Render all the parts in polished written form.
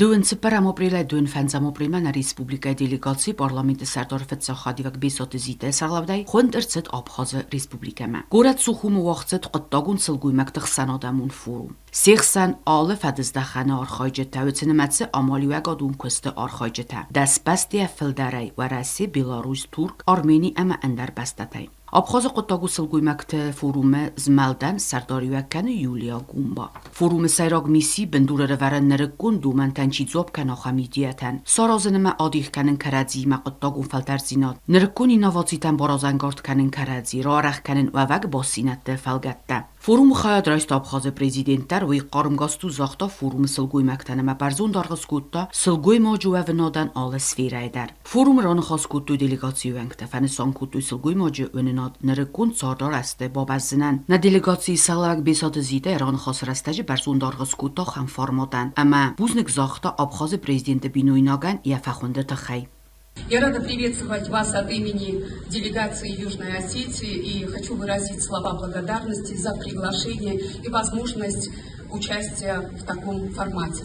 Дыууын цыппӕрӕм апрелӕй дыууын фӕндзӕм апрелмӕ нӕ республикӕйы делегаци парламенты сӕрдары фыццаг хӕдивӕг Бесоты Зитӕйы сӕргълӕудӕй хуынд ӕрцыд Абхазы республикӕмӕ. Горӕт Сухумы уагъд цыд хъуыддагон сылгоймӕгты хсӕнадӕмон форум. Се хсӕн алы фӕдыздӕхӕны архайджытӕ уыцы нымӕцы амалиуӕгадон куысты архайджытӕ дӕс бӕстӕйӕ фылдӕрӕй Уӕрӕсе, Беларусь, Турк, Армени ӕмӕ ӕндӕр бӕстӕтӕй. Абхазы хъуыддаг у сылгоймӕгты форумы змӕлдӕн сӕрдариуӕг кӕны Юлия Гумба. Форумы сӕйраг мисси бындурӕвӕрӕн нырыккон домӕнтӕн чи дзуапп кӕна ахӕм идеятӕн, саразын ӕмӕ адих кӕнын кӕрӕдзиимӕ хъуыддагон фӕлтӕрддзинад, нырыккон инновацитӕн баразӕнгард кӕнын кӕрӕдзи, раарӕх кӕнын уӕвӕг бастдзинӕдты фӕлгӕттӕ. Форумы хайад райста Абхазы президент дӕр, уый хъармгасту загъта форумы сылгоймӕгтӕн ӕмӕ бӕрзонд аргъ скодта сылгоймаджы уӕвынадӕн алы сферӕйы дӕр. Форумы раныхас кодтой делегацийы уӕнгтӕ, фӕнысан кодтой сылгоймаджы уынынад нырыккон цардарӕзты бабӕззынӕн. Нӕ делегацийы сӕргълӕууӕг Бесаты Зитӕ раныхасы рӕстӕджы бӕрзонд аргъ скодта ахӕм форматӕн ӕмӕ бузныг загъта Абхазы президенты бинойнагӕн йӕ фӕхуынды тыххӕй. Я рада приветствовать вас от имени делегации Южной Осетии и хочу выразить слова благодарности за приглашение и возможность участия в таком формате.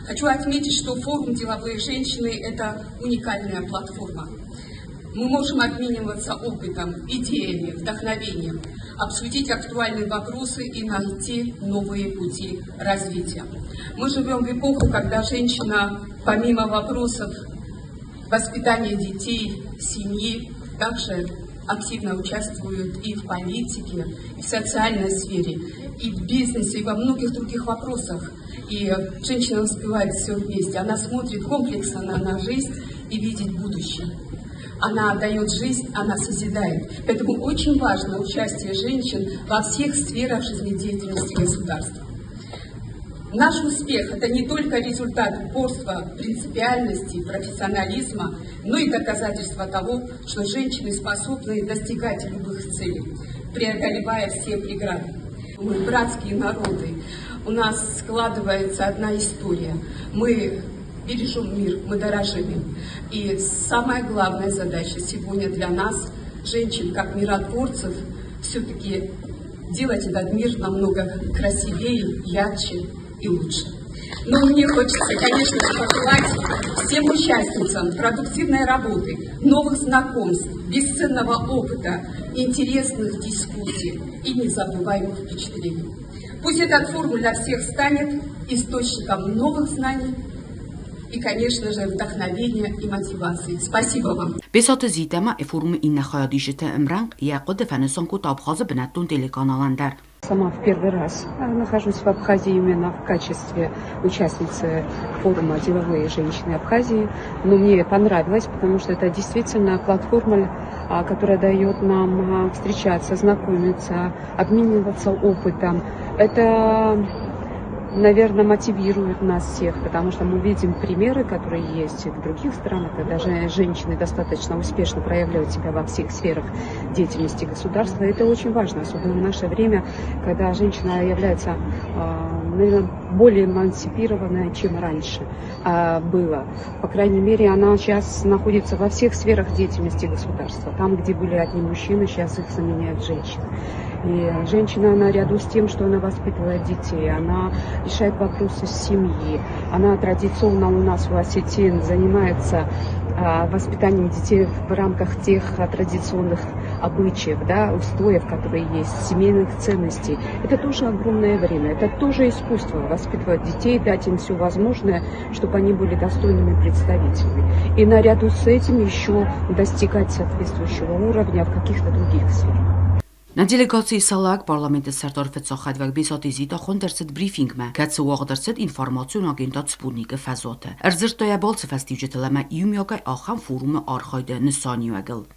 Хочу отметить, что форум «Деловые женщины» – это уникальная платформа. Мы можем обмениваться опытом, идеями, вдохновением, обсудить актуальные вопросы и найти новые пути развития. Мы живем в эпоху, когда женщина, помимо вопросов воспитания детей, семьи, также активно участвуют и в политике, и в социальной сфере, и в бизнесе, и во многих других вопросах. И женщина успевает все вместе. Она смотрит комплексно на жизнь и видит будущее. Она дает жизнь, она созидает. Поэтому очень важно участие женщин во всех сферах жизнедеятельности государства. Наш успех – это не только результат упорства, принципиальности, профессионализма, но и доказательство того, что женщины способны достигать любых целей, преодолевая все преграды. Мы братские народы, у нас складывается одна история. Мы бережем мир, мы дорожим им. И самая главная задача сегодня для нас, женщин, как миротворцев, все-таки делать этот мир намного красивее, ярче и лучше. Но мне хочется, конечно же, пожелать всем участницам продуктивной работы, новых знакомств, бесценного опыта, интересных дискуссий и незабываемых впечатлений. Пусть этот форум для всех станет источником новых знаний и, конечно же, вдохновения и мотивации. Спасибо вам. Бесаты Зитӕ ма форумы иннӕ хайадисджыты ӕмрӕнхъ йӕ хъуыды фӕнысан кодта Абхазы бынӕттон телеканалӕн дӕр. Сама в первый раз нахожусь в Абхазии именно в качестве участницы форума «Деловые женщины Абхазии». Но мне понравилось, потому что это действительно платформа, которая дает нам встречаться, знакомиться, обмениваться опытом. Это, наверное, мотивирует нас всех, потому что мы видим примеры, которые есть в других странах, когда женщины достаточно успешно проявляют себя во всех сферах деятельности государства. Это очень важно, особенно в наше время, когда женщина является, наверное, более эмансипированная, чем раньше было. По крайней мере, она сейчас находится во всех сферах деятельности государства. Там, где были одни мужчины, сейчас их заменяют женщины. И женщина, наряду с тем, что она воспитывает детей, она решает вопросы семьи, она традиционно у нас в осетин занимается воспитанием детей в рамках тех традиционных обычаев, да, устоев, которые есть, семейных ценностей. Это тоже огромное время, это тоже искусство воспитывать детей, дать им все возможное, чтобы они были достойными представителями. И наряду с этим еще достигать соответствующего уровня в каких-то других сферах. Нӕ делегацийы сӕргълӕууӕг парламенты сӕрдар фыццаг хӕдивӕг Бесаты Зита хуынд ӕрцыд брифингмӕ, кӕцы уагъд ӕрцыд информацион агентад «Спутник»-ы фӕзуаты. Ӕрдзырдта йӕ балцы фӕстиуджытыл ӕмӕ иумиагӕй ахӕм форумы архайды нысаниуӕгыл.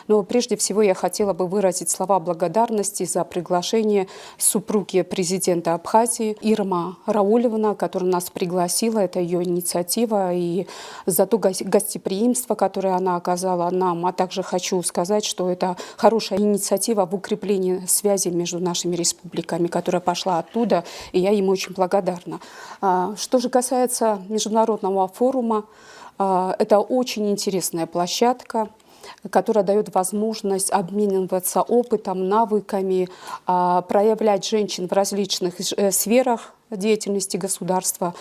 Но прежде всего я хотела бы выразить слова благодарности за приглашение супруги президента Абхазии Ирма Раулевна, которая нас пригласила. Это ее инициатива и за то гостеприимство, которое она оказала нам. А также хочу сказать, что это хорошая инициатива в укреплении связи между нашими республиками, которая пошла оттуда, и я им очень благодарна. Что же касается международного форума, это очень интересная площадка, которая дает возможность обмениваться опытом, навыками, проявлять женщин в различных сферах деятельности государства.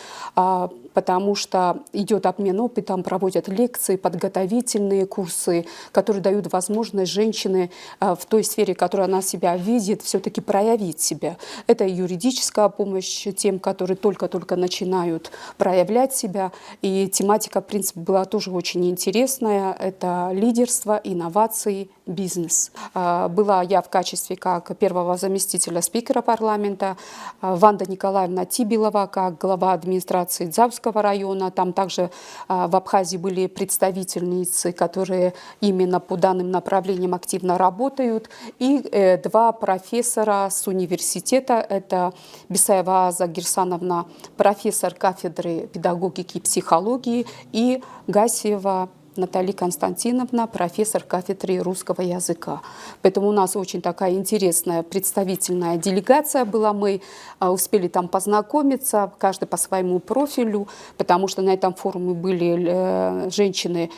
потому что идет обмен опытом, проводят лекции, подготовительные курсы, которые дают возможность женщине в той сфере, которую она себя видит, все-таки проявить себя. Это и юридическая помощь тем, которые только-только начинают проявлять себя. И тематика, в принципе, была тоже очень интересная. Это лидерство, инновации, бизнес. Была я в качестве как первого заместителя спикера парламента, Ванда Николаевна Тибилова как глава администрации Дзауского района. Там также в Абхазии были представительницы, которые именно по данным направлениям активно работают. И два профессора с университета. Это Бесаева Аза Герсановна, профессор кафедры педагогики и психологии, и Гасиева Наталья Константиновна, профессор кафедры русского языка. Поэтому у нас очень такая интересная представительная делегация была. Мы успели там познакомиться, каждый по своему профилю, потому что на этом форуме были женщины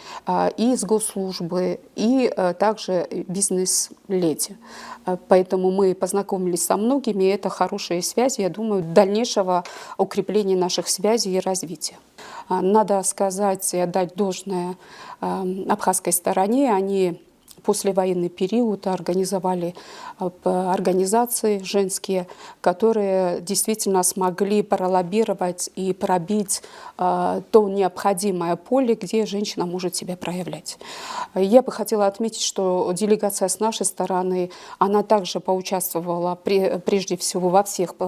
и из госслужбы, и также бизнес-леди. Поэтому мы познакомились со многими, и это хорошие связи, я думаю, дальнейшего укрепления наших связей и развития. Надо сказать и отдать должное абхазской стороне. Они послевоенный период организовали организации женские, которые действительно смогли пролоббировать и пробить то необходимое поле, где женщина может себя проявлять. Я бы хотела отметить, что делегация с нашей стороны, она также поучаствовала прежде всего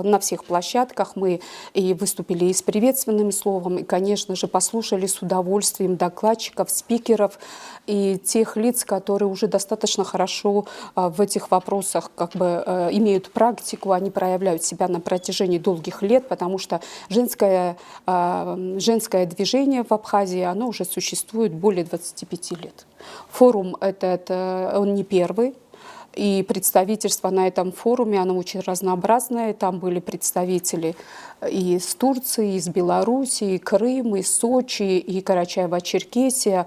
на всех площадках. Мы и выступили и с приветственным словом, и, конечно же, послушали с удовольствием докладчиков, спикеров и тех лиц, которые уже достаточно хорошо в этих вопросах как бы имеют практику, они проявляют себя на протяжении долгих лет, потому что женское движение в Абхазии, оно уже существует более 25 лет. Форум этот, он не первый. И представительство на этом форуме, оно очень разнообразное. Там были представители и из Турции, и из Белоруссии, и Крым, и Сочи, и Карачаево-Черкесия.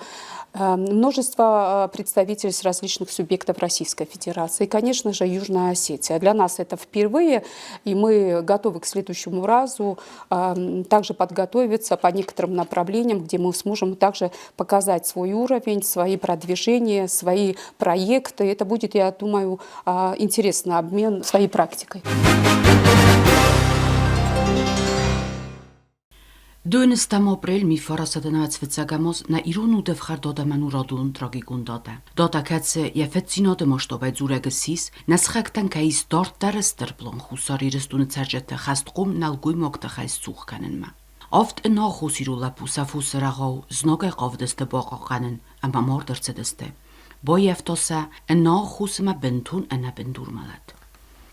Множество представителей с различных субъектов Российской Федерации. И, конечно же, Южная Осетия. Для нас это впервые, и мы готовы к следующему разу также подготовиться по некоторым направлениям, где мы сможем также показать свой уровень, свои продвижения, свои проекты. Это будет, я думаю, интересный обмен своей практикой. 12 апрель 1995 аз нӕ ирон удӕфхӕрд адӕмӕн у радон трагикон датӕ. Датӕ, кӕцы йӕ фыддзинады масштабӕй дзурӕг ссис, нӕ сыхӕгтӕн кӕй ис дарддӕры стыр план Хуссар Ирыстоны цӕрджыты хӕстхъом нӕлгоймӕгты хай сцух кӕнынмӕ. Авд ӕнаххос ирон лӕппу сӕ фосы рӕгъау знагӕй хъавыдысты бахъахъхъӕнын ӕмӕ мард ӕрцыдысты. Баййӕфта сӕ ӕнаххос ӕмӕ бынтон ӕнӕбындур мӕлӕт.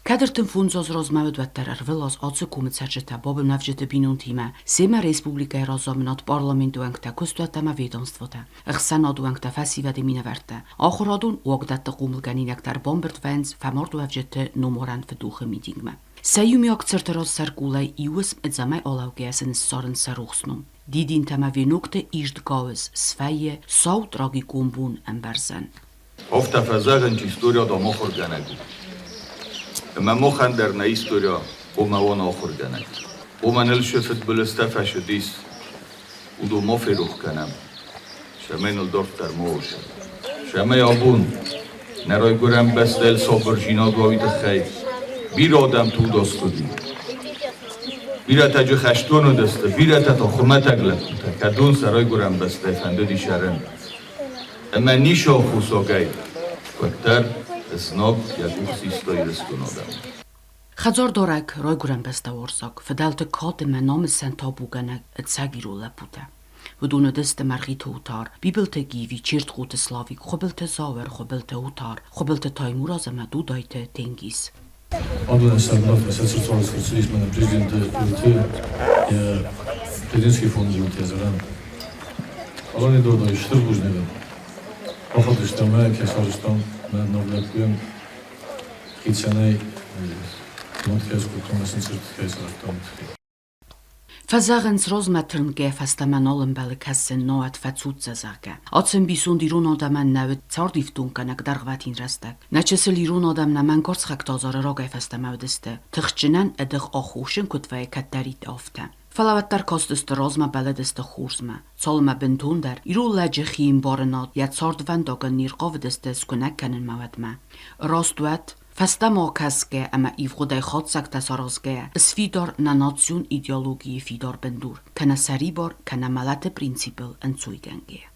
Кӕд 35 азы размӕ уыд, уӕддӕр ӕрвылаз ацы комы цӕрджытӕ бабынӕвджыты бинонтимӕ, семӕ республикӕйы разамынад, парламенты уӕнгтӕ, куыстуӕттӕ ӕмӕ ведомствотӕ, ӕхсӕнады уӕнгтӕ, фӕсивӕды минӕвӕрттӕ, ахуырадон уагдӕтты хъомылгӕнинӕгтӕ ӕрбамбырд вӕййынц фӕмардуӕвджыты номарӕн фыдохы митингмӕ. Сӕ иумиаг цырты раз сӕркъулӕй иу уысм ӕдзӕмӕй алӕугӕйӕ сын ссарынц сӕ рухс ном. Дидинтӕ ӕмӕ венокты ирд гауыз свӕййы сау трагикон бон ӕмбӕрзӕн. Афтӕ фӕзӕгъынц, историйӕ, дам, ахуыргӕнӕг у. Ӕмӕ махӕн дӕр нӕ историйӕ хъуамӕ уа нӕ ахуыргӕнӕг. Уымӕн ыл цы фыдбылызтӕ фӕцыдис, уыдон ма ферох кӕнӕм, цӕмӕй ныл дарддӕр ма уа. Цӕмӕй абон нӕ райгуырӕн бӕстӕйыл сабырдзинад уа, уый тыххӕй бирӕ адӕм тугдадз уыди. Бирӕтӕ джы хӕстон уыдысты, бирӕтӕ та хуымӕтӕг лӕппутӕ, кӕдон сӕ райгуырӕн бӕстӕйы фӕндыди цӕрын. Ӕмӕ ницы аххосагӕй куыддӕр знаг йӕ къух систа Ирыстоны адӕмыл. Хӕдзардарӕг, райгуырӕн бӕстӕ уарзаг, фыдӕлты кад ӕмӕ намысӕн табугӕнӕг ӕцӕг ирон лӕппутӕ. Уыдон уыдысты Мӕргъиты Отар, Бибылты Гиви, Чертхъоты Славик, Хуыбылты Зауыр, Хуыбылты Отар, Хуыбылты Таймураз ӕмӕ Дудайты Тенгиз. Абон сӕрмагонд социалон президенты йӕ президентский фонды зӕрӕн. Алани Додой стыр бузныг. Бахатыстам мӕ, кӕсарыстам мӕ ног лӕппуйӕн хицӕнӕй нотхӕс кодтон, сын цыртытӕ сарӕзтам. Фӕзӕгъынц, размӕ тырнгӕ фӕстӕмӕ нал ӕмбӕлы кӕсын, науӕд фӕцуддзӕ, зӕгъгӕ. Ацы ӕмбисонд ирон адӕмӕн нӕ уыд цардифтонггӕнӕг дӕргъвӕтин рӕстӕг. Нӕ чысыл ирон адӕм нӕ мӕнгард сыхӕгты азары рагӕй фӕстӕмӕ уыдысты, тыхджынӕн ӕдых аххосджын куыд вӕййы кӕддӕрид, афтӕ. Фӕлӕ уӕддӕр кастысты размӕ, бӕллыдысты хорзмӕ. Цалынмӕ бынтондӕр ирон лӕджы хиӕмбарынад йӕ цардвӕндагӕн не рхъавыдысты скуынӕг кӕнынмӕ, уӕдмӕ. Раст уӕд, фӕстӕмӕ акӕсгӕ ӕмӕ ивгъуыдӕй хатдзӕгтӕ саразгӕйӕ, сфидар нӕ национ идеологийы фидар бындур, кӕнӕ сӕрибар, кӕнӕ мӕлӕты принципыл ӕнцойгӕнгӕйӕ.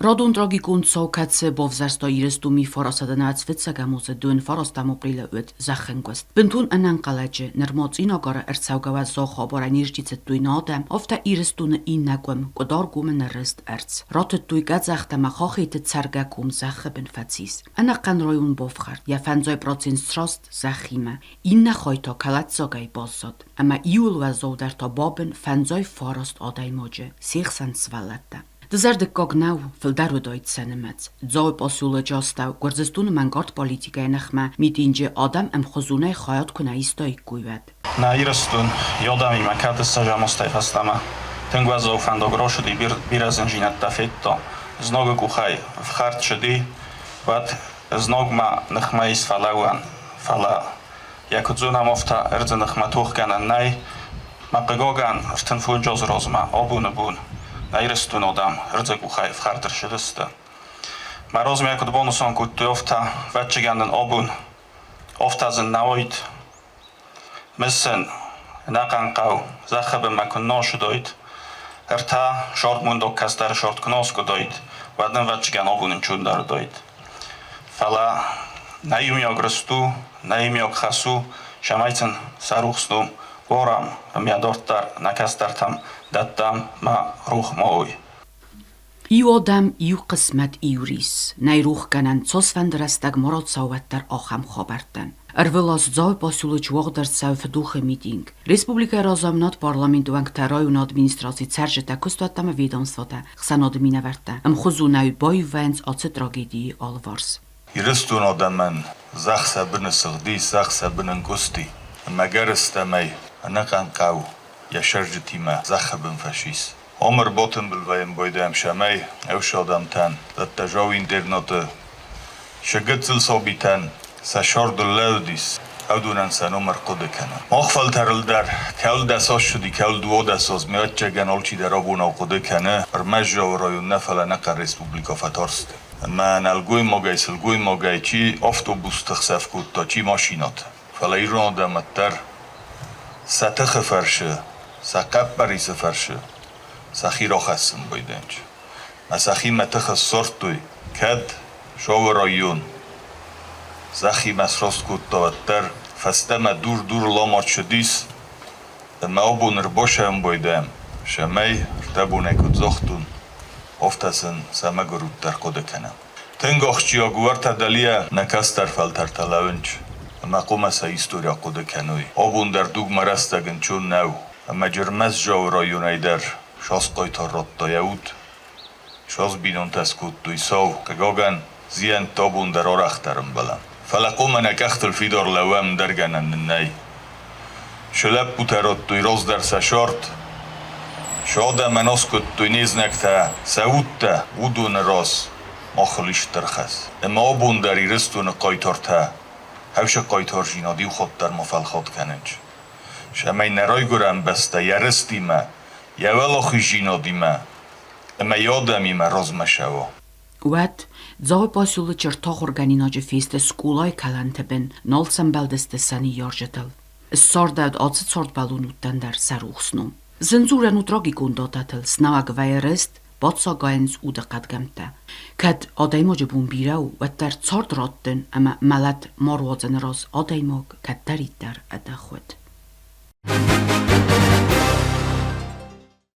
Радон трагикон цау, кӕцы бавзӕрста Ирыстоны фарасадӕн фыццӕгӕм азы дон фарастӕм апрелы уыд зӕххӕнкъуыст. Бынтон ӕнӕнхъӕлӕджы, нырма Цъинагары ӕрцӕугӕ уӕззау хабарӕн не сдзырдтой нӕ адӕм, афтӕ Ирыстоны иннӕ къуым, Къуыдаргомы ныррызт ӕрдз. Ратыдтой къӕдзӕхтӕ ӕмӕ хохеты цӕргӕ ком зӕххы бын фӕцис. Ӕнӕхъӕн район бафхӕрд, йӕ 50% сраст зӕххимӕ, иннӕ хай та кӕлӕддзагӕй баззад. Ӕмӕ иуыл уӕззаудӕр та бабын 59 адӕймаджы, се хсӕн сывӕллӕттӕ. Дызӕрдыггаг нӕу, фылдӕр уыдаид сӕ нымӕц. Дзауы поселочы астӕу Гуырдзыстоны мӕнгард политикӕйы ныхмӕ митинджы адӕм ӕмхуызонӕй хайад куы нӕ истаиккой, уӕд. Нӕ Ирыстон йодамимӕ кӕд ссӕзӕмостӕй фӕстӕмӕ тынг уӕззау фӕндаг рацыди, бирӕ зындзинӕдтӕ федта. Знагы къухӕй ӕфхӕрд цыди, уӕд знагмӕ ныхмӕ ис фӕлӕууӕн, фӕлӕ йӕ куыд зонӕм, афтӕ ӕрдзы ныхмӕ тохгӕнӕн нӕй. Мӕ хъыгагӕн, 35 азы размӕ абоны бон нӕ Ирыстоны адӕм ӕрдзы къухӕй ӕфхӕрд ӕрцыдысты. Мӕ размӕ куыд банысан кодтой, афтӕ, ӕвӕццӕгӕн нын абон афтӕ зын нӕ уаид. Мысын, ӕнӕхъӕн хъӕу зӕххы бынмӕ куы нӕ ссыдаид, ӕртӕ сӕрдмондаг кӕстӕры сӕрд куы нӕ аскъуыдаид, уӕд нын ӕвӕццӕгӕн абон ӕнцондӕр уыдаид. Фӕлӕ нӕ иумиаг рыст у, нӕ иумиаг хӕс у, цӕмӕй сын сӕ рухс ном уарӕм ӕмӕ дарддӕр нӕ кӕстӕртӕм дӕттӕм ма рох ма уой. Иу адӕм, иу хъысмӕт, иу рис. Нӕй рохгӕнӕн цасфӕнды рӕстӕг ма рацӕуӕд дӕр ахӕм хабӕрттӕн. Ӕрвылаз Дзауы поселочы уагъд ӕрцӕуы фыдохы митинг. Республикӕйы разамынад, парламенты уӕнгтӕ, районы администрацийы цӕрджытӕ, куыстуӕттӕ ӕмӕ ведомствотӕ, хсӕнады минӕвӕрттӕ ӕмхуызонӕй баиу вӕййынц ацы трагедийы алыварс. Ирыстон адӕмӕн зӕхх сӕ быны сыгъди, зӕхх сӕ быны нкъуысти. Ӕмӕ ӕгӕрыстӕмӕй ӕнӕхъӕн хъӕу йӕ сӕрджытимӕ зӕххы бын фӕцис. Омар ботымбыл вӕййӕм байдайӕм сӕмӕй ӕфсадӕнтӕн, дӕттӕзау интернаты сӕ гыццыл сабитӕн сӕ сӕрдыл лӕудис, уыдонӕн сӕ ном ӕрхъуыды кӕнын. Мах фӕлтӕрыл дӕр, кӕуыл дӕс аз цыди, кӕуыл 12 аз, ме ӕцӕгӕн алчидӕр абонау хъуыды кӕны, ӕрмӕст Дзауы район нӕ, фӕлӕ ӕнӕхъӕн республикӕ фӕтарст. Ӕмӕ нӕлгоймагӕй, сылгоймагӕй чи автобусты хсӕв кодта, чи машинӕты. Фӕлӕ ирон адӕм уӕддӕр сӕ тыхы фӕрцы, сӕ хъӕппӕрисы фӕрцы сӕхи рахӕссын байдайынц. Мӕ сӕхимӕ тыхы ссардтой, кӕд Шовы район сӕхимӕ сраст кодта, уӕддӕр фӕстӕмӕ дур-дур ламад цыдис, ӕмӕ абон ӕрбасӕм байдайӕм, цӕмӕй, ӕртӕ бонӕй куыд загътон, афтӕ сын сӕ мӕгуыр удтӕ ӕрхъуыды кӕнӕм. Тынг ахсджиаг у ӕртӕ дӕлийӕ нӕ кӕстӕр фӕлтӕртӕ лӕууынц ӕмӕ хъуамӕ сӕ истори ахъуыды кӕной. Абон дӕр дугмӕ рӕстӕг ӕнцон нӕу, ӕмӕ Джермӕззауы районӕй дӕр сасхъайтар радта йӕ уд. Сас бинонтӕ скодтой сау, хъыгагӕн, зиӕнттӕ абон дӕр арӕхдӕр ӕмбӕлӕм. Фӕлӕ хъуамӕ нӕ къӕхтыл фидар лӕууӕм, ӕндӕр гӕнӕн нын нӕй. Сӕ лӕппутӕ радтой раздӕр сӕ сарт, сӕ адӕмӕн аскъуыдтой не знӕгтӕ сӕ удтӕ, уыдоны раз махыл ис стыр хӕс. Ӕмӕ абон дӕр Ирыстоны хъайтартӕ хӕфсы хъайтардзинад иу хатт дӕр ма фӕлхатт кӕнынц. Цӕмӕй нӕ райгуырӕн бӕстӕ йӕ рӕзтимӕ, йӕ уӕлахиздзинадимӕ ӕмӕ йӕ адӕмимӕ размӕ цӕуа. Уӕд Дзауы поселочы ӕртӕхуыргӕнинаджы фесты скъолайы кӕлӕнты бын, нал сӕмбӕлдысты сӕ ныййарджытыл. Ссардӕуыд ацы цардбӕлон удтӕн дӕр сӕ рухс ном. Зын дзурӕн у трагикон датӕтыл, снӕуӕг вӕййы рыст, бацагайынц уды хъӕдгӕмттӕ. Кӕд адӕймаджы бон бирӕ у, уӕддӕр цард раттын ӕмӕ мӕлӕт ма руадзыны раз адӕймаг кӕддӕриддӕр ӕдых уыд.